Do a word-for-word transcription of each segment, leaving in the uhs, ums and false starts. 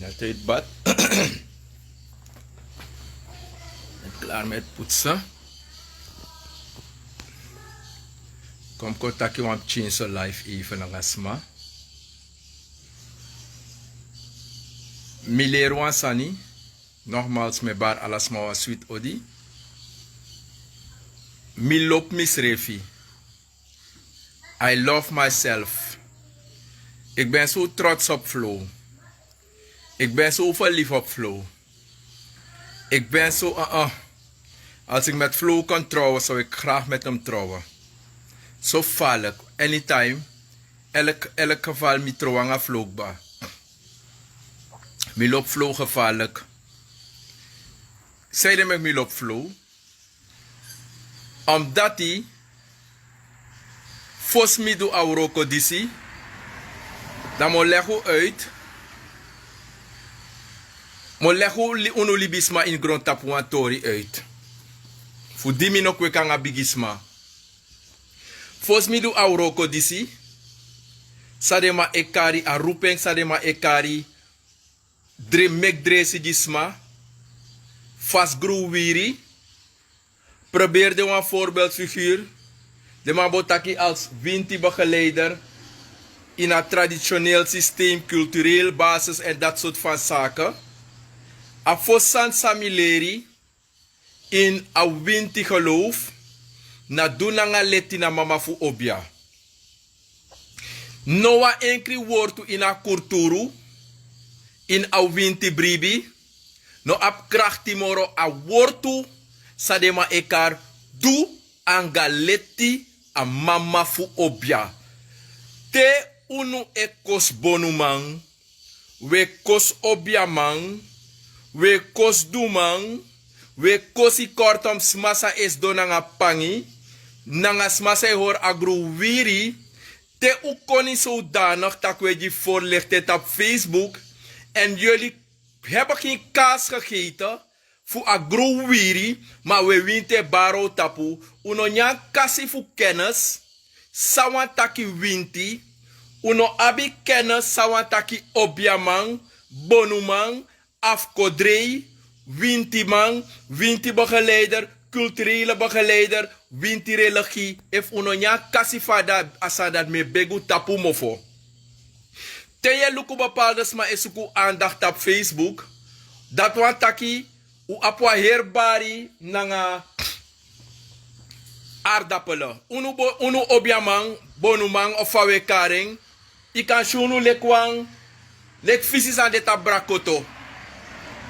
Altijd bad. Het klaar met poetsen. Kom kon taki wan pikin so life even nanga sma. Mi leri wan sani. Nogmaals, mi bari ala sma wan switi odi. Mi lobi misrefi. I love myself. Ik ben zo trots op Flow. Ik ben zo verliefd op Flow. Ik ben zo, uh, uh. Als ik met Flow kan trouwen, zou ik graag met hem trouwen. Zo gevaarlijk. Anytime. Elk, elk geval mi trouw nanga Flow kba. Mi lobi Flow gevaarlijk. Sanede meki mi lobi Flow? Omdati fosi mi du a wroko disi, dan mi o legi un uit. Mi o legi un li-, unu libisma ini grontapu wan tori uit. Fu di mi no kweki nanga bigisma. Fosi mi du a wroko disi, san den man e kari, a roeping san den man e kari, dre-, meki dresi gi sma, fasi gron wiri, proberi de wan voorbeeldfiguur, den man bo taki als winti begeleider, ini a traditioneel systeem, cultureel basis en dat soort van zaken. A fosi sani san mi leri, ini a winti geloof, na du nanga leti na mama fu obia. No wan enkri wortu ini a kurturu, ini a winti bribi, no abi krakti moro a wortu san den man e kari du anga leti a mama fu obia. Te unu e kosi bonuman, wi e kosi obiaman, wi e kosi duman, wi e kosi kortom sma san e sidon nanga pangi, nanga sma san e hori a gron wiri, te un koni zodanig tak' wi e gi voorlichten tapu Facebook, en jullie hebben geen kaas gegeten, fu a gron wiri, ma wi e winti e bari un tapu, un no nyan kasi fu kennis san wani taki winti, un no abi kennis san wani taki obiaman, bonuman, afkodrei, wintiman, winti begeleider, culturele begeleider, winti religie. Efu un no nyan kasi fu a da-, a sani dati mi e begi un tapu mofo. Te yu e luku bepaalde sma e suku un aandacht tapu Facebook, dati wani taki un abi wan heri bari nanga aardappelen. Unu bo-, unu obiaman, bonuman of fa wi e kari en, yu kan si unu leki wan, leki fisi san de tapu brakoto.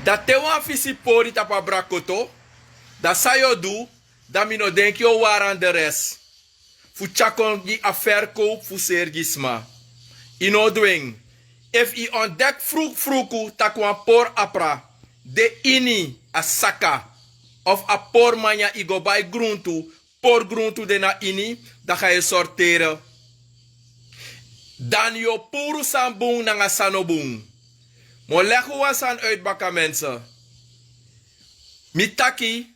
Dan te wan fisi pori tapu a brakoto, dan san yu o du, dan mi no denki yu o wari an de rest fu tyari kon gi a verkoop fu seri gi sma. Yu no o du en. Efu yu ontdeki fruku fruku tak' wan pori apra de ini a saka, of a pori manya, yu go bai gruntu, pori gruntu de na ini, dan ga yu sorteri. Dan yu o puru san bun nanga san no bun. Mi o legi un wan sani uit baka, mensen. Mi taki,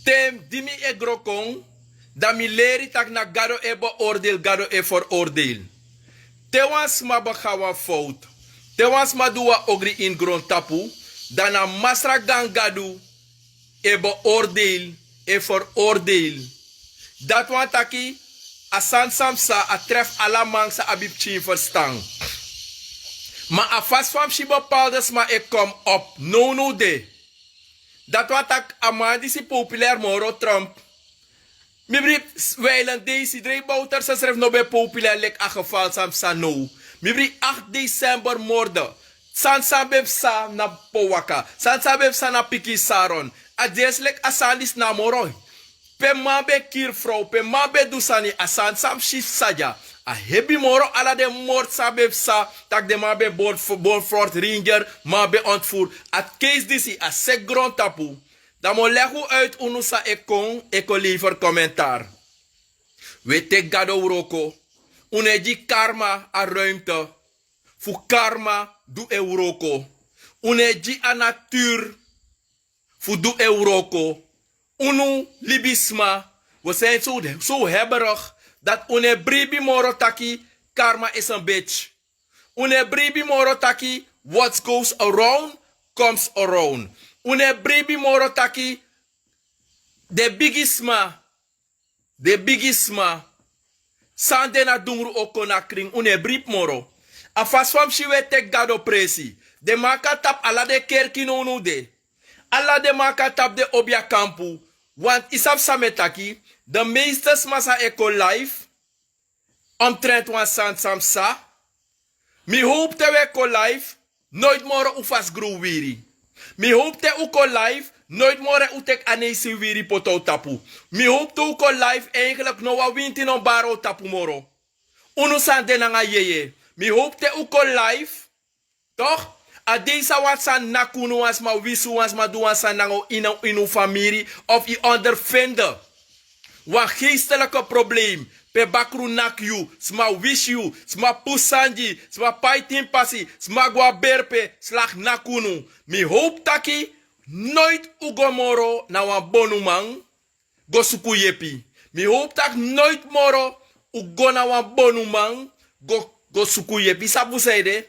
te di mi e gro kon, dan mi leri tak' na Gado e beoordeel, Gado e veroordeel. Te wan sma bega wan fout, te wan sma du wan ogri ini grontapu, dan na Masra Gangadu e beoordeel, e veroordeel. Dati wani taki, a sani san mi sa, a tref ala man san abi pikin ferstan. Ma a fasi fa mi si bepaalde sma e kom op, nownow de. Dati wani taki a man disi populair moro Trump. Mi bribi, wijlen Daisy Dree Bouterse srefi no ben populair leki a geval san mi sa now. Mi bribi, acht december moorde. Sani san ben psa na Powaka. Sani san ben psa na Pikin Saron. A de esi leki a sani disi na moro. Pe man ben kiri frow, pe man ben du sani, a sani san mi si psa dya. A hebi moro ala den moord san ben psa, tak' den man ben bori f-, bori Fort Ranger, man ben ontvoer. A keisi disi, a seki grontapu. Dan mi o legi un uit, unu san e kon, e kon lever commentaar. Wi e teki Gado wroko. Un no e gi karma a ruimte fu karma du en wroko. Un no e gi a natuur fu du en wroko. Unu libisma, wi zijn zo, zo hebberig dat un no e bribi moro taki karma is een bitch. Un no e bribi moro taki What goes around comes around. Un no e bribi moro taki den bigisma, den bigisma san de na dungru o kon na krin. Un no e bribi moro. A fasi fa mi si un e teki Gado presi. Den man kan tapu ala den kerki nownow de. Ala den man kan tapu den obiakampu. Want yu sabi san mi e taki, den meeste sma san e kon live omtrent wan sani san mi sa. Mi howpu te un e kon live, noiti moro un fasi gron wiwiri. Mi howpu te un kon live, noiti moro un teki a neisi wiwiri poti a un tapu. Mi howpu te un kon live, eigenlijk no wan winti no bari a un tapu moro. Unu san de nanga yeye. Mi howpu te un kon live, toch, a dei san wan sani naki unu, wan sma wisi unu, wan sma du wan sani nanga unu ini, ini un famiri, of yu ondervinden wan geestelijke probleem, pe bakru naki yu, sma wisi yu, sma pusu sani gi yu, sma pai tin pasi, sma go na berpe, slagi naki unu. Mi howpu taki noiti un go moro na wan bonuman go suku yepi. Mi howpu taki noiti moro un go na wan bonuman go, go suku yepi. Yu sabi fu san ede?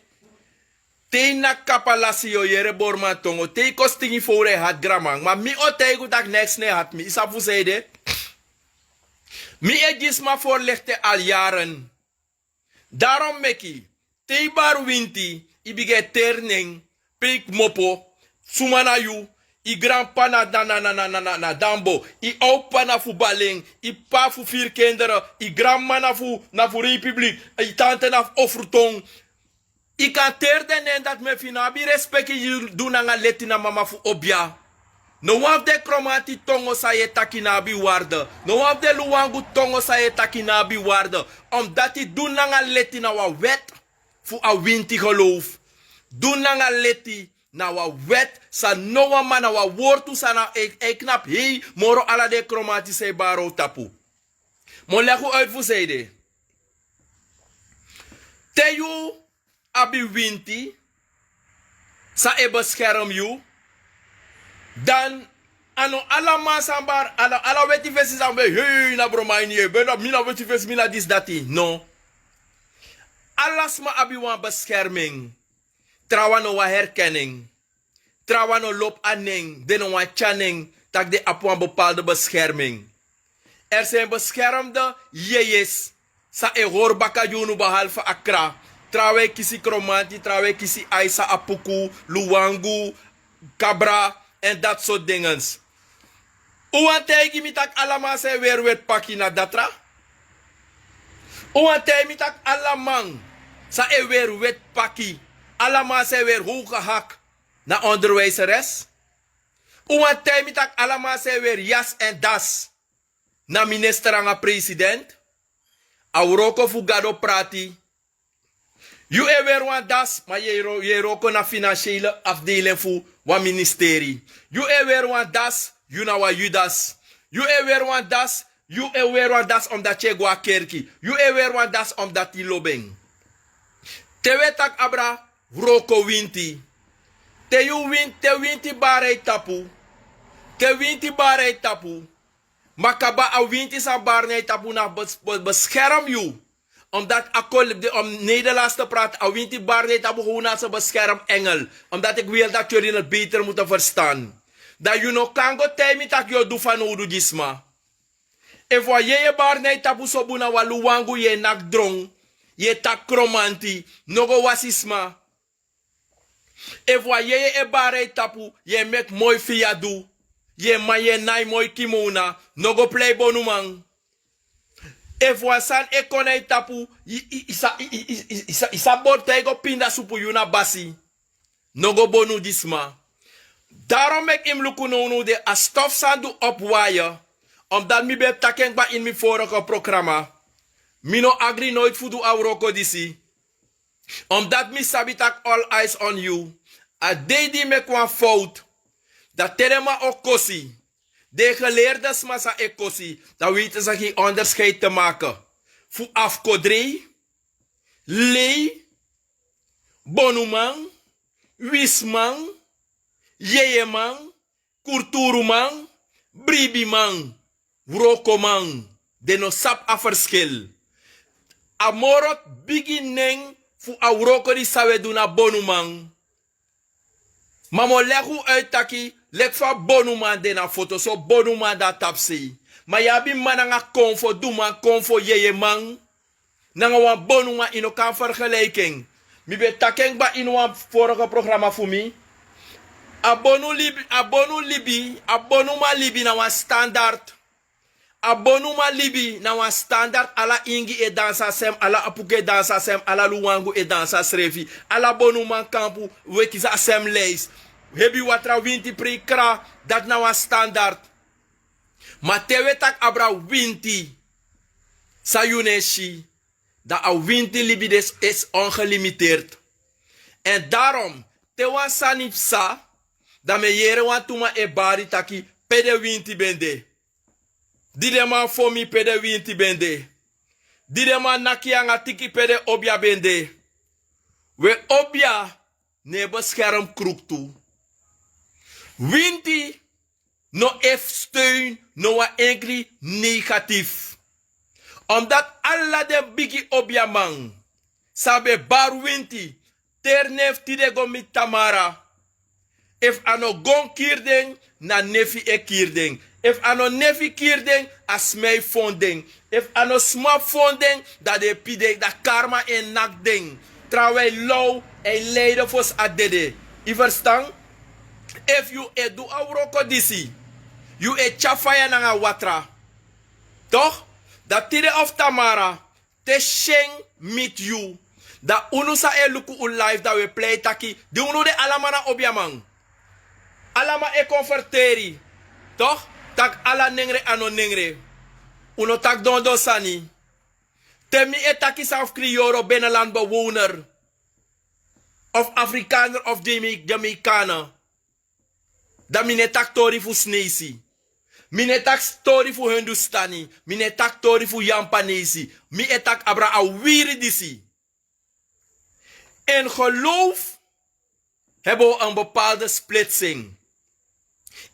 Te yu naki kapa lasi, yu o yere boriman tongo. Te yu kon stingi fowru, e hati granman. Ma mi o taigi un taki neks no e hati mi. Yu sabi fu san ede? Mi e gi sma voorlichten al jaren. Daarom meki, te yu bari winti, yu bigin e teri nen, pe yu kmopo, suma na yu, yu granp'pa na, na, na, na, na, na, na, na Dambo, yu owp'pa na fu Balen, yu p'pa fu firi kinderen, yu granmama na fu, na fu Republiek, yu tante na fu Offertown. Yu kan teri den nen dati, ma efu yu no abi respeki, yu du nanga leti na mama fu obia. No wan fu den Kromanti tongo san yu e taki no abi waarde. No wan fu den Luwangu tongo san yu e taki no abi waarde. Omdat yu du nanga leti, na wan wet fu a winti geloof. Du nanga leti na wan wet san no wan man, na wan wortu san na e, e knapu hei moro ala den Kromanti san e bari a un tapu. Mi o legi un uit fu san ede. Te yu abi winti san e beskerm yu, dan a no ala man san bari, ala, ala weti fesi san ben, hei, na bron man ini yu, ben na mi na weti fesi, mi na disi dati. No. Ala sma abi wan bescherming. Trawan no wan herkenning. Trawan no lobi a nen, den no wani tyari nen, taki den abi wan bepaalde bescherming. Er zijn beschermde yeyes san e hori baka gi unu, behalve Accra. Trawan e kisi Kromanti, trawan e kisi Aisa, Apuku, Luwangu, Kabra, en dat soort dingens. Un wani taigi mi taki ala man san e weri weti paki na datra? Un wani taigi mi taki ala man san e weri weti paki, ala man san e weri hoge hak na onderwijzeres? Un wani taigi mi taki ala man san e weri yasi en dasi na minister nanga president? A wroko fu Gado prati. Yu e weri wan dasi, ma yu e ro-, yu e wroko na financiële afdeling fu wan ministeri. Yu e weri wan dasi, yu na wan Judas. Yu e weri wan dasi, yu e weri wan dasi omdat yu e go na kerki. Yu e weri wan dasi omdat yu lobi en. Te wi e taki abra wroko winti. Te yu win-, te winti bari na yu tapu. Te winti bari na yu tapu. Ma kaba a winti san bari na yu tapu na bes-, bes-, bescherm yu. Omdat a kol-, de, om Nederlands te praten, a winti bari na yu tapu gewoon als een beschermengel. Omdat ik wil dat jullie het beter moeten verstaan. Dan yu no kan go taigi mi taki yu o du fanowdu gi sma. Efu wan yeye bari na yu tapu so bun, na wan Luwangu, yu e naki dron, yu e taki Kromanti, no go wasi sma. Efu wan yeye e bari na yu tapu, yu e meki moi fiyadu, yu e man, yu e nai moi kimona, no go plei bonuman. Efu wan sani e kon na yu tapu, yu, yu, yu sa, yu, yu, yu, yu sa, yu sa bori taigi go pinda supu, yu na basi. No go bonu gi sma. Daarom meki yu mus luku nownow de a stof san du opwaaien. Omdat mi ben taki en kba ini mi vorige programma. Mi no agri noiti fu du a wroko disi. Omdat mi sabi taki all eyes on you. A dei di yu meki wan fout, dan te den man o kosi, den geleerde sma san e kosi, dan weten ze geen onderscheid te maken. Fu afkodrei, lei, bonuman, wisman, yeyeman, kulturuman, bribiman, wrokoman, den no sabi a verschil. A moro bigi nen fu a wroko di san wi e du na bonuman. Ma mi o legi un uit taki, leki fa bonuman de na foto, so bonuman de na tapusei. Ma yu abi man nanga konfo, duman, konfo, yeyeman, nanga wan bonuman, yu no kan fergelijken. Mi ben taki en kba ini wan vorige programa fu mi. A bonu libi, a bonu libi, a bonuman libi na wan standard. A bonuman libi na wan standard, ala ingi e dansi a sem, ala apuku e dansi a sem, ala luwangu e dansi a srefi, ala bonuman kampu weki a sem lijs. Hebi watra winti prei kra, dati na wan standard. Ma te wi e taki abra winti san yu no e si, dan a winti libi de esi ongelimiteerd. Èn darom, te wan sani psa, dan mi e yere wantu man e bari taki pe den winti ben de. Di den man fon mi pe den winti ben de. Di den man naki yu nanga tiki pe den obia ben de. We obia no e beskerm kruktu. Winti no e fu steun no wan enkri negatief. Omdat ala den bigi obiaman san ben bari winti, teri nen fu tide go miti tamara. Efu a no gon kiri den, na nefi e kiri den. Efu a no nefi kiri den, a sma e fon den. Efu a no sma fon den, dan den e pide, dan karma e naki den. Trawan e low, e leiden fosi a dede. Yu ferstan? Efu yu e du a wroko disi, yu e tyari faya nanga watra. Toch, dan tide of tamara, te syen miti yu, dan unu san e luku un life, dan wi e plei taki, di unu de alaman na obiaman. Alaman e konferteri. Toch, taki ala nengre a no nengre. Un no taki dondon sani. Te mi e taki san fu kriyoro, binnenland bewoner, of Afrikaner of Jama-, Jamaikaner, dan mi no e taki tori fu Sneisi. Mi no e taki tori fu Hindustani. Mi no e taki tori fu Yampanesi. Mi e taki abra a wiri disi. In geloof hebben we een bepaalde splitsing.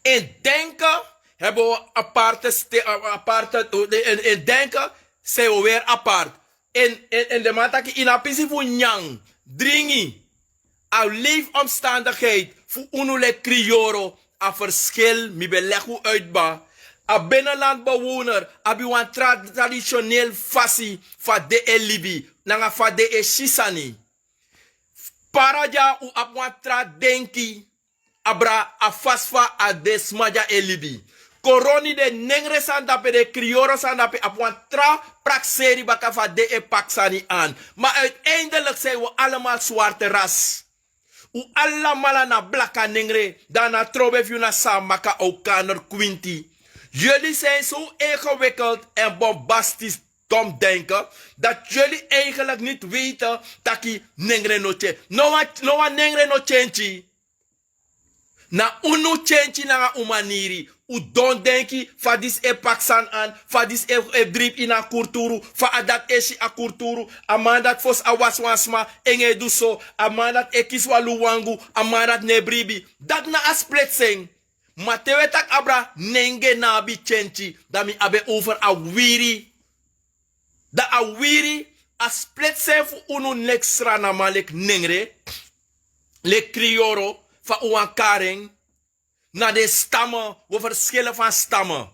In denken hebben we aparte, sti- eh, aparte in, in denken zijn we weer apart. In, in, in de man taki in a pisi fu nyan, dringi, a leefomstandigheid fu unu leki kriyoro, a verschil, mi ben leg un uit ba. A binnenlandbewoner abi wan tra- traditioneel fasi fa den e libi, nanga fa den e si sani. Para dya un abi wan tra denki abra a fasi fa a den sma dya e libi. Koroni, den nengre sani dape, den kriyoro sani dape abi wan tra prakseri baka fa den e paki sani an. Ma uiteindelijk zijn we allemaal zwarte ras. Un alamala na blaka nengre, dan na trobe fu yu na Samaka, Aukaner, Kwinti. Jullie zijn zo ingewikkeld en bombastisch dom denken dat jullie eigenlijk niet weten taki nengre no change. No wan, no wan nengre no change. Na unu change nanga un maniri. Un don denki fa disi e paki sani an, fa disi e, e dribi ini a kurturu, fa a dati e si a kurturu, a man dati fosi a wasi wan sma, en e du so, a man dati e kisi wan luwangu, a man dati no e bribi. Dati na a splitsing. Ma te wi e taki abra nengre no abi change, dan mi abi en over a wiri. Dan a wiri, a splitsing fu unu leki Sranan, leki nengre, leki kriyoro, fa un wani kari en, na den stammen, wi verschillen van stammen.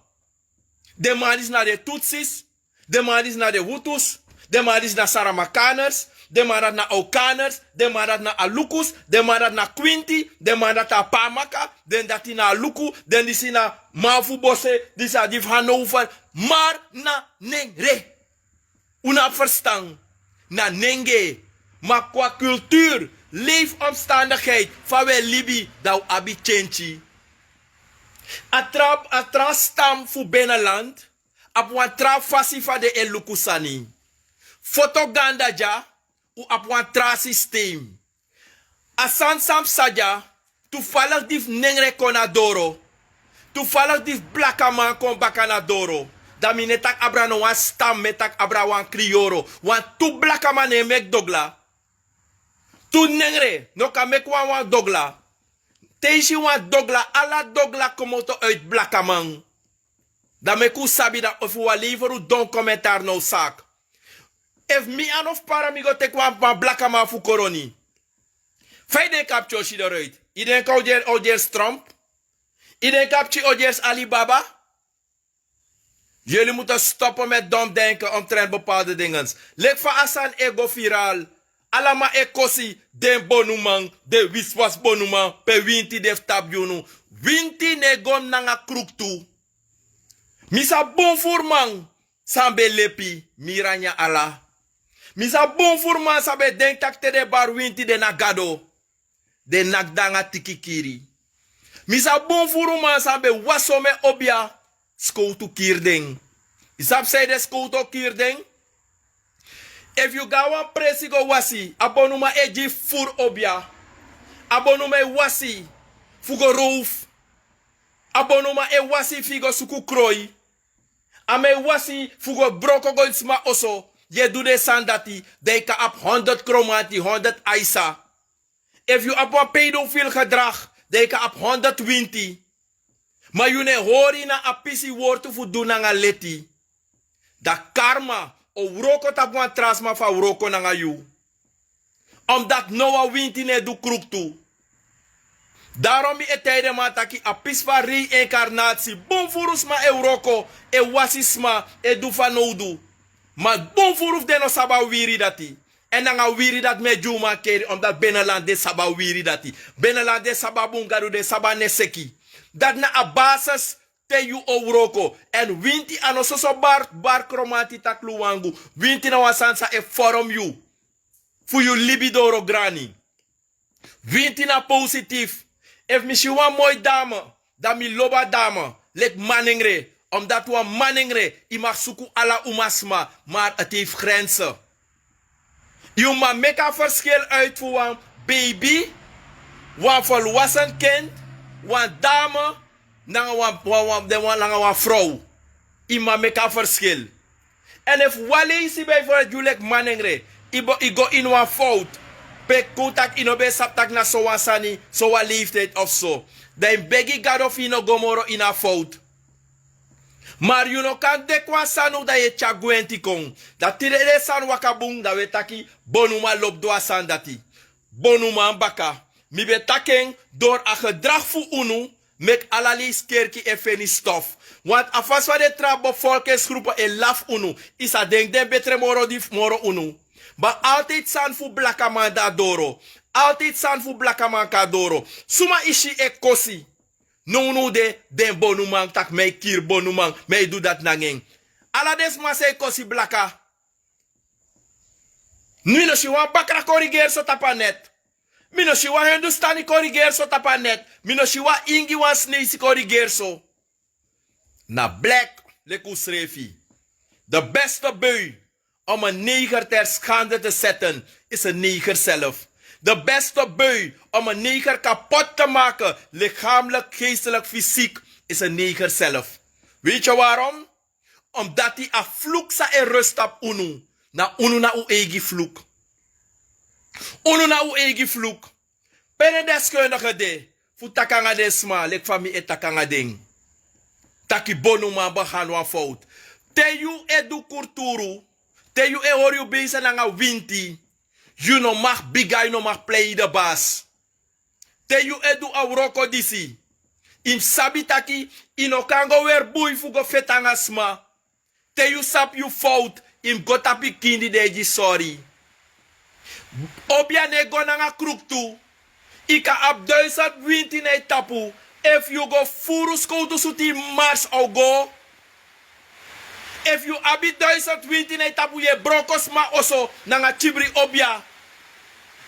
Den man disi na den Tutsis, den man disi na den Hutus, den man disi na Saramakaners, den man dati na Aukaners, den man dati na Alukus, den man dati na Kwinti, den man dati na Pamaka, den dati na Aluku, den disi na man fu Bose, disi a di fu Hannover, maar na nengre. Un no abi ferstan, na nengre, ma qua cultuur, leefomstandigheid, fa wi e libi, dan un abi change. A tra, a tra stam fu binnenland abi wan tra fasi fa den e luku sani. Foto ganda dya, un abi wan tra systeem. A sani san psa dya, toevallig di fu nengre kon na doro, toevallig di fu blakaman kon baka na doro. Dan mi no e taki abra no wan stam, mi e taki abra wan kriyoro. Wantu blakaman no e meki dogla. Tu nengre no kan meki wan, wan dogla. Te yu si wan dogla, ala dogla komoto uit blakaman. Dan meki un sabi dan efu un wani lever un don commentaar na un zaak. Efu mi a no fu para, mi go teki wan, wan blakaman fu Koroni. Fa yu denki a pikin o si eruit? Yu denki a o gersi Trump? Yu denki a pikin o gersi Alibaba? Yuli mutu stopu met dom denken omtrent bepaalde dingens. Leki fa a sani e go viral. Ala man e kosi den bonuman, den wiswas bonuman pe winti de fu tapu gi unu. Winti no e go nanga kruktu. Mi sabi bun furu man san ben lepi, mi ran nyan ala. Mi sabi bun furu man san ben denki tak' te den bari winti den na gado. Den naki dan nanga tiki kiri. Mi sabi bun furu man san ben wasi omen obia, skowtu kiri den. Yu sabi san ede skowtu o kiri den? Efu yu go na wan presi go wasi, a bonuman e gi furu obia. A bonuman e wasi fu go rowfu. A bonuman e wasi fu yu go suku kroi. A man e wasi fu go broko go ini sma oso. Yu e du den sani dati, dan yu kan abi honderd kromanti, honderd aisa. Efu yu abi wan pedofil gedrag, dan yu kan abi honderd winti. Ma yu no e hori na a pisi wortu fu du nanga leti. Dan karma o wroko tapu wan tra sma fu a wroko nanga yu. Omdati no wan winti no e du kruktu. Daron mi e taigi den man taki a pisi fu a reinkarnati, bun furu sma e wroko, e wasi sma, e du fanowdu. Ma bun furu fu den no sabi a wiri dati. Èn nanga wiri dati mi e gi un mankeri, omdati benelan den sabi a wiri dati. Benelan den sabi a bun gadu, den sabi a neseki. Dati na a basis te yu o wroko. Èn winti a no soso bari, bari kromanti taki luwangu. Winti na wan sani san e forom yu. Fu yu libi doro grani. Winti na positif. Efu mi si wan moi dame, dan mi lobi a dame leki manengre. Omdati wan manengre, yu mag suku ala umasma, maar het heeft grenzen. Yu man meki a verschil uit fu wan baby, wan volwassen kind, wan dame, nanga wan, wan, wan, den wan, nanga wan vrouw. Yu man meki a verschil. Èn efu wan leisi bijvoorbeeld yu leki manengre, yu bo-, yu go ini wan fout. Pe kon taki yu no ben sabi taki na sowan sani, sowan leeftijd of so. Dan yu begi Gado fu yu no go moro ini a fout. Maar yu no kan deki wan sani dan yu e tyari gwenti kon. Dan tide den sani waka bun, dan wi e taki bonuman lobi du a sani dati. Bonuman baka. Mi ben taki en, dori a gedrag fu unu, meki ala leisi kerki e feni stof. Want a fasi fa den tra bevolkingsgroepen e lafu unu, yu sa denki den betre moro di, moro unu. Ma altijd sani fu blakaman de na doro. Altijd sani fu blakaman kon na doro. Suma yu si e kosi. Nownow de, den bonuman taki mi e kiri bonuman, mi e du dati nanga en. Ala den sma san e kosi blaka. Mi no si wan bakra korigeri so tapu a net. Mi no si wan Hindustani korigeri so tapu a net. Mi no si wan Ingi, wan Sneisi korigeri so. Na black, leki un srefi. De beste bui om een neger ter schande te zetten, is een neger zelf. De beste bui om een neger kapot te maken, lichamelijk, geestelijk, fysiek, is een neger zelf. Weet je waarom? Omdati a vloek san e rust tapu unu, na unu na un eigi vloek. Unu na un eigi vloek. Pe den deskundige de fu taki nanga den sma leki fa mi e taki nanga den? Taki bonuman began wan fout. Te yu e du kurturu, te yu e hori yu bezig nanga winti, yu no mag biga, yu no mag plei de basi. Te yu e du a wroko disi, yu mus sabi taki yu no kan go weri bui fu go feti nanga sma. Te yu sabi yu fout, yu mus go tapu yu kindi, den e gi sori. Obia no e go nanga kruktu. Yu kan abi duizend winti na yu tapu, efu yu go furu skowtu sutu, yu mars o go. Efu yu abi duizend winti na yu tapu, yu e broko sma oso nanga kibri obia.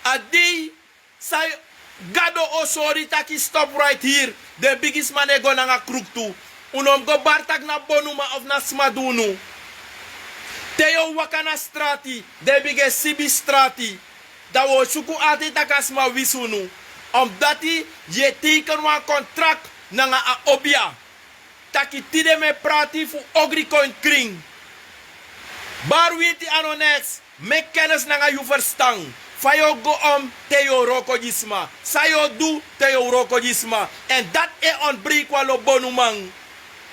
A dei san Gado o sori taki stop right here. Den bigisma no e go nanga kruktu. Un no mus go bari taki na bonuman of na sma du unu. Te yu o waka na strati, den bigin e sibi strati. Dan un o suku altijd taki a sma wisi unu. Omdati yu e teken wan kontrak nanga a obia. Taki tide mi e prati fu ogri kon ini krin. Bari winti a no neks. Meki kennis nanga yu verstan. Fa yu o go om te yu o wroko gi sma. San yu o du te yu o wroko gi sma. Èn dati e ontbreek wan lo bonuman.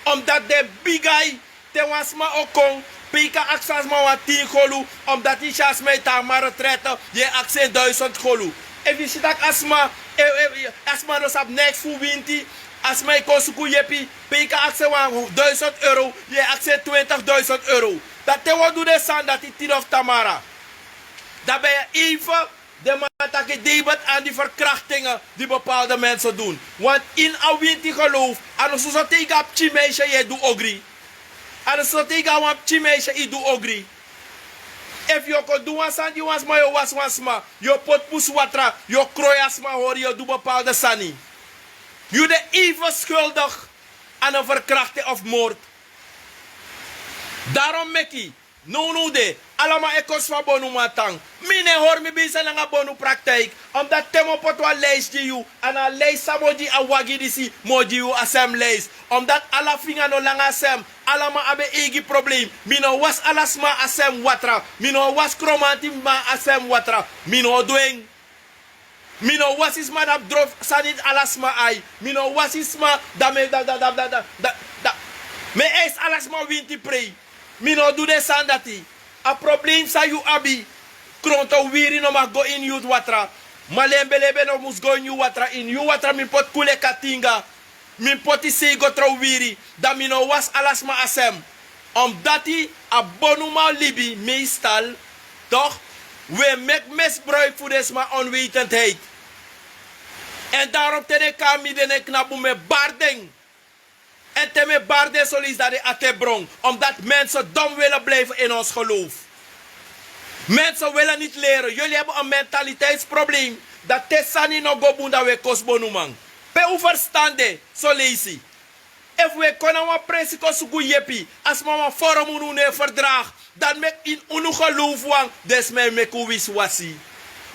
Omdati den bigi ai, te wan sma o kon, pe yu kan aksi a sma wan tin golu, omdati yu si a sma e tan a marretraite, yu e aksi en duizend golu. Efu yu si tak' a sma, a sma no sabi neks fu winti. A sma e kon suku yepi. Pe yu kan aksi en wan duisend euro, yu e aksi en twintig duisend euro. Dan te wi o du den sani dati tide of tamara, dan ben yu even den man taki debet an di ferkraktingen di bepaalde mensen dun. Want ini a winti geloof, a no soso te yu go na pikin meisje yu e du ogri. A no soso te yu go na wan pikin meisje yu du ogri. Efu yu o kon du wan sani gi wan sma, yu o wasi wan sma, yu o poti pusu watra, yu o kroi a sma hori, yu o du bepaalde sani. Yu de even schuldig an en verkrachting of moord. Darom meki nownow de, alamal e kosi fu a bonuman tan. Mi no e hori mi bisi nanga bonu praktijk. Omdati te mi o poti wan lijst gi yu, a no a lijst san mi o gi a wagi disi, mi o gi yu a sem lijst. Omdati ala finga no langa a sem. Ala man abi en eigi problem. Mi no wasi ala sma a sem watra. Mi no wasi kromanti man a sem watra. Mi no du en. Mi no wasi sma dan mi drofu sani ini ala sma ai. Mi no wasi sma dan mi e, dan, dan, dan, dan, dan, dan, dan mi e eksi ala sma winti prei. Mi no du den sani dati. A problem san yu abi, kronto wiri no mag go ini yu watra. Malenbelebe no mus go ini yu watra. Ini yu watra mi poti kule katinga. Mi poti sei go tron wiri, dan mi no wasi ala sma a sem. Omdati a bonuman libi meestal, toch, wi e meki misbruik fu den sma onwetendheid. En daarom te den kon na mi, den no e knapu, mi e bari den. En te mi e bari den soleisi dan den ati e bron. Omdati mensen dom willen blijven in ons geloof. Mensen willen niet leren. Jullie hebben een mentaliteitsprobleem. Dan te sani no go bun dan wi e kosi bonuman. Pe un ferstan de soleisi. Efu un e kon na wan presi kon suku yepi, a sma wan forom unu no e ferdragi, dan meki ini unu geloof wan, den sma e meki un wisiwasi.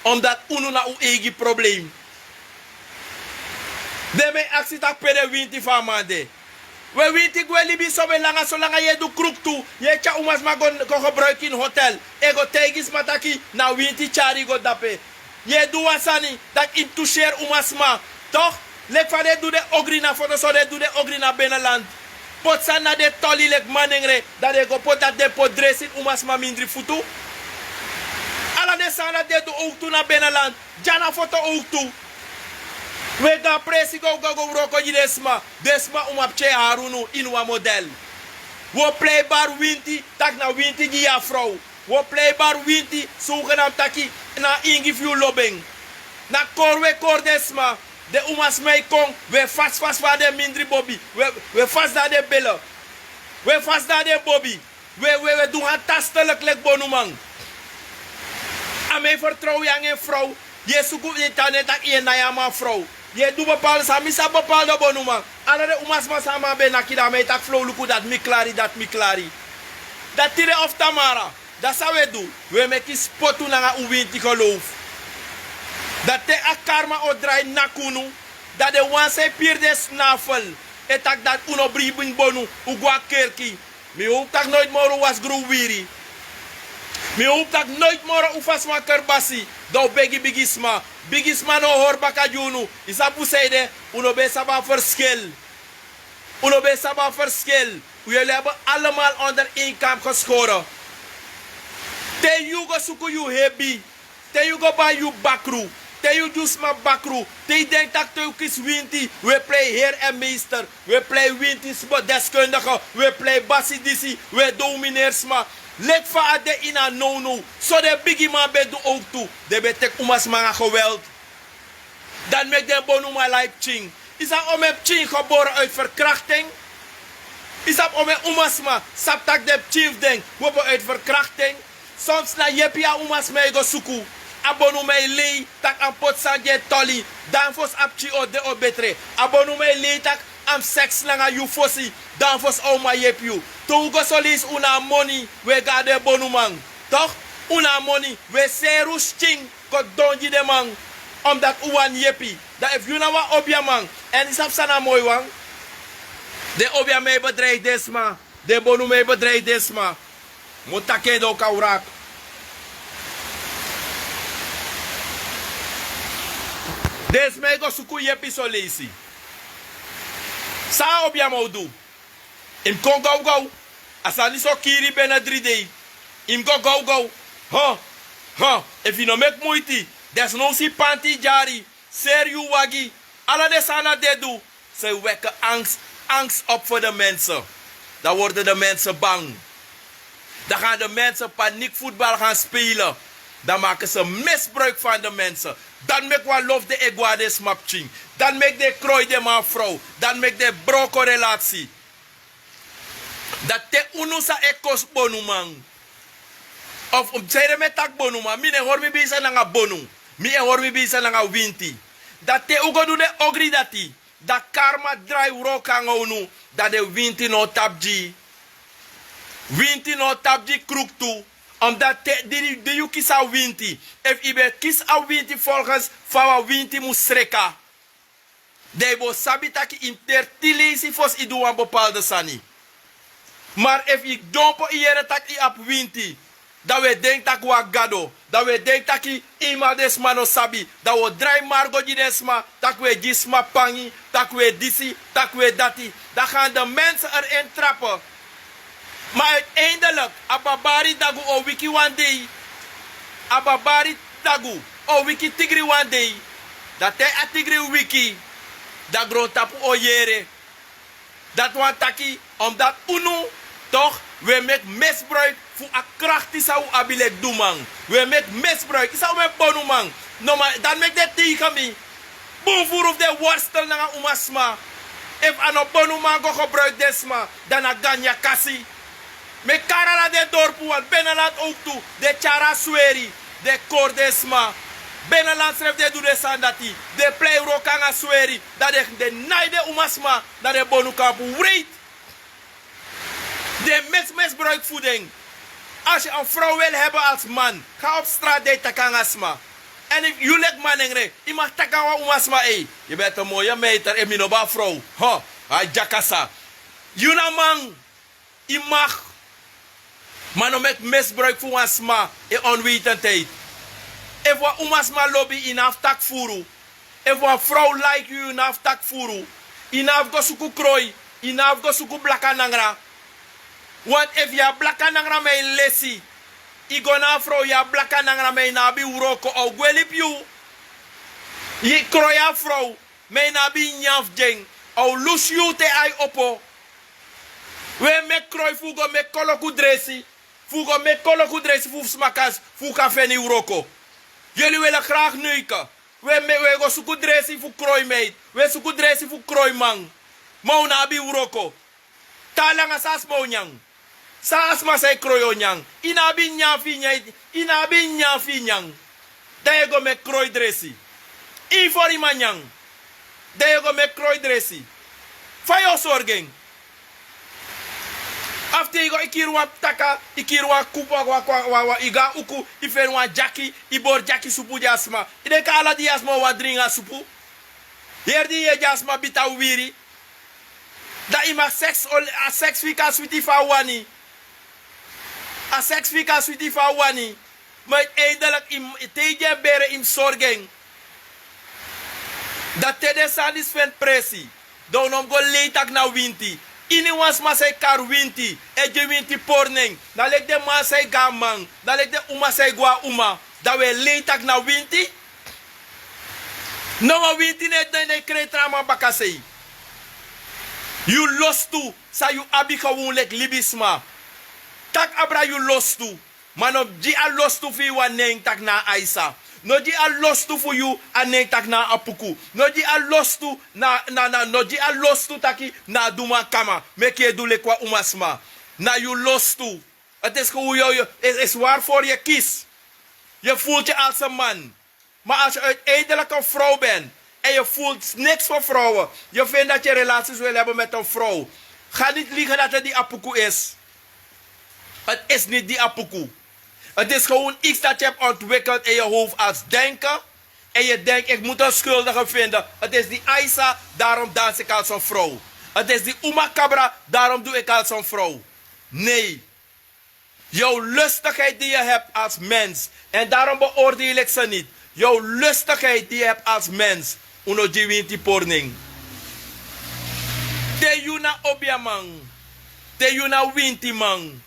Omdati unu na un eigi problem. Den mi e aksi tak' pe den winti fu a man de. We winti gwe libi so we langa, solanga yu e du kruktu, yu e tyari umasma go, go gebruiki ini hotel, e go taigi sma taki na winti tyari yu go dape. Yu e du wan sani, dati yu mus tuseri umasma. Toch, leki fa den e du den ogri na foto, so den e du den ogri na beneland. Poti sani na den toli leki manengre, dan den go poti dati, den poti dresi ini umasma mindri futu. Ala den sani dati den e du owktu na beneland. Dya na foto owktu. We go na presi go, go, go wroko gi den sma. Den sma, un mu abi tyari unu ini wan model. Wi o prei bari winti, tak' na winti gi yu a frow. Wi o prei bari winti, sogenaamd taki na ingi fu yu lobi en. Na kori wi e kori den sma. Den umasma e kon, wi e fasi fasi fu a den mindri bobi. Wi e, wi e fasi dan den bele. Wi e fasi dan den bobi. Wi e, wi e, wi e du wan tastelijk leki bonuman. A man e fertrow yu nanga en frow. Yu e suku, yu e tan de taki yu e nai a man frow. Yu e du bepaalde sani, mi sabi bepaalde bonuman. Ala den umasma san a man ben naki, dan a man e taki: Frow, luku, dati mi klari, dati mi klari. Dan tide of tamara, dan san wi e du? Wi e meki spotu nanga un winti geloof. Dan te a karma o drai naki unu, dan den wan san e piri den snafel e taki dati un no bribi bonu, un go na kerki. Mi howpu tak' noiti moro un wasi gron wiwiri. Mi howpu tak' noiti moro un fasi wan kerbasi, dan un begi bigisma. Bigisma no o hori baka gi unu. Yu sabi fu sanede? Un no ben sabi a ferskil. Un no ben sabi a ferskil. Un, yuli abi allemaal onder één kam geschoren. Te yu go suku yu hebi, te yu go bai yu bakru, te yu gi un sma bakru, te yu denki tak' te yu kisi winti, wi e prei heer en meester, wi e prei winti sma, deskundige, wi e prei basi disi, wi e domineri sma. Leki fa a de ini a nownow, so den bigiman ben du owktu. Den ben teki umasma nanga geweld. Dan meki den bonuman lai pikin. Yu sabi omeni pikin gebore uit verkrachting? Yu sabi omeni umasma sabi tak' den pikin fu den opo uit verkrachting? Soms na yepi a umasma e go suku. A bonuman e lei tak' a mus poti sani gi en toli. Dan fosi a pikin o de o betre. A bonuman e lei tak' a mus seks nanga yu fosi. Dan fosi a o man yepi yu. Te un go soleisi, un na a moni, wi e go na den bonuman. Toch, un na a moni, wi e seri un skin kon don gi den man. Omdati un wani yepi. Dan efu yu na wan obiaman, èn yu sabi san na a moi wan? Den obiaman e bedreigi den sma. Den bonuman e bedreigi den sma. Mi o taki en, dan un kan wraki. Den sma e go suku yepi soleisi. San a obiaman o du? Yu mus kon gawgaw. A sani so kiri bene dri dei. Yu mus go gawgaw. Ho, ho. Efu yu no meki muiti, Desnowsi panti dyari, seri yu wagi, ala den sani na dedu. Ze wekken angst, angst op voor de mensen. Dan worden de mensen bang. Dan gaan de mensen paniekvoetbal gaan spelen. Dan maken ze misbruik van de mensen. Dan meki wan lof de egwa den sma pikin. Dan meki den kroi den man vrouw. Dan meki den broko relatie. Dan te unu sa e kosi bonuman. Of um seri mi e taki bonuman, mi no e hori mi bezig nanga bonu. Mi e hori mi bezig nanga winti. Dan te un go du den ogri dati, dan karma drai wroko nanga unu. Dan den winti no o tapu gi. Winti no o tapu gi kruktu. Omdat te di, di yu kisi a winti, efu yu ben kisi a winti volgens fa wan winti mus sreka, dan yu bo sabi taki yu mus teri tin leisi fosi yu du wan bepaalde sani. Mar efu yu dompo yu yere taki yu abi winti, dan wi e denki taki wi a gado. Dan wi e denki taki eenmaal den sma no sabi. Dan wi o drai mari go gi den sma, taki wi e gi sma pangi, taki wi e disi, taki wi e dati. Dan gaan de mensen erin trappen. Maar uiteindelijk, a babari dagu o wiki wan dei. A babari dagu o wiki tigri wan dei. Dan te a tigri wiki, dan grontapu o yere. Dati wani taki, omdat unu, toch, wi e meki misbruik fu a krakti san un abi leki du man. Wi e meki misbruik, yu sabi un e bonuman. No man, dan meki den tegen mi. Bun furu fu den worstel nanga umasma. Efu a no bonuman go gebruiki den sma, dan na ganyakasi. Mi e kari ala den dorpu wan, Beneland ook tu, den e tyari a sweri, den e kori den sma. Beneland srefi den e du den sani dati, den e plei wroko nanga sweri, dan den e nai den umasma, dan den e bonukampu wreiti. Den e meki misbruik fu den. Als je een vrouw wil hebben als man, ga op straat dan e taki nanga sma. En efu yu leki manengre, yu mag taki nanga wan umasma: ei, yu ben ete moi meter, efu mi no ben abi frow, ho, a dya kasa. Yu na man, yu mag. Ma no meki misbruik fu wan sma in onwetendheid. Efu wan umasma lobi yu, yu no abi taki furu. Efu wan frow like yu, yu no abi taki furu. Yu no abi go suku kroi, yu no abi go suku blaka nangra. Want efu yu abi blaka nangra, ma yu lesi, yu go na a frow, yu abi blaka nangra, ma yu no abi wroko, a o gwe libi yu. Yu kroi a frow, ma yu no abi nyanyan fu gi en, a o lusu yu te ai opo. Wi e meki kroi fu go meki koloku dresi, fu go meki koloku dresi fu sma kan, fu kan feni wroko. Yuli wili gragi nuike. Wi e me-, wi e go suku dresi fu kroi meid, wi e suku dresi fu kroi man. Ma un no abi wroko. Te a langa, san a sma o nyan? San a sma san e kroi o nyan? Yu no abi nyanyan fu yu nyan, yu no abi nyanyan fu yu nyan. Dan yu e go meki kroi dresi. Yu fori man nyan. Dan yu e go meki kroi dresi. Fa yu o sorgu en? After yu go, yu kiri wan taka, yu kiri wan kupu, wan, wan, wan, wan, yu go na uku, yu feni wan dyaki, yu bori dyaki supu gi a sma. Yu denki ala dei a sma o wani dringi a supu? Heri dei yu e gi a sma bita wiwiri. Dan yu maki seks, a seks fika switi fa a wani. A seks fika switi fa a wani. Ma uiteindelijk, yu, te yu gi en bere, yu mus sorgu en. Dan te den sani disi feni presi, dan un no mus go lei taki na winti. Iniwan sma san e kari winti, e gi winti pori nen. Na leki den man san e go na man, na leki den uma san e go na uma. Dan wi e lei taki na winti. No, wan winti no e, no e, no e krei tra man bakasei. Yu lostu san yu abi, gewun leki libisma. Taki abra yu lostu. Ma no gi a lostu fu yu wan nen taki na a aisa. No gi a lostu fu yu a nen taki na a apuku. No gi a lostu na, na, na, no gi a lostu taki na a duman kama. Meki yu e du leki wan umasma. Na yu lostu. Het is gewoon, yu, yu, is, is waarvoor je kiest. Je voelt je als een man. Maar als je uiteindelijk een vrouw bent en je voelt niks voor vrouwen, je vindt dat je relaties wil hebben met een vrouw, ga niet liegen dat het die apuku is. Het is niet die apuku. Het is gewoon iets dat je hebt ontwikkeld in je hoofd als denken. En je denkt: ik moet een schuldige vinden. Het is die Aisa, daarom dans ik als een vrouw. Het is die Uma Cabra, daarom doe ik als een vrouw. Nee. Jouw lustigheid die je hebt als mens. En daarom beoordeel ik ze niet. Jouw lustigheid die je hebt als mens. Un no gi winti pori nen. Te yu na obiaman, te yu na wintiman,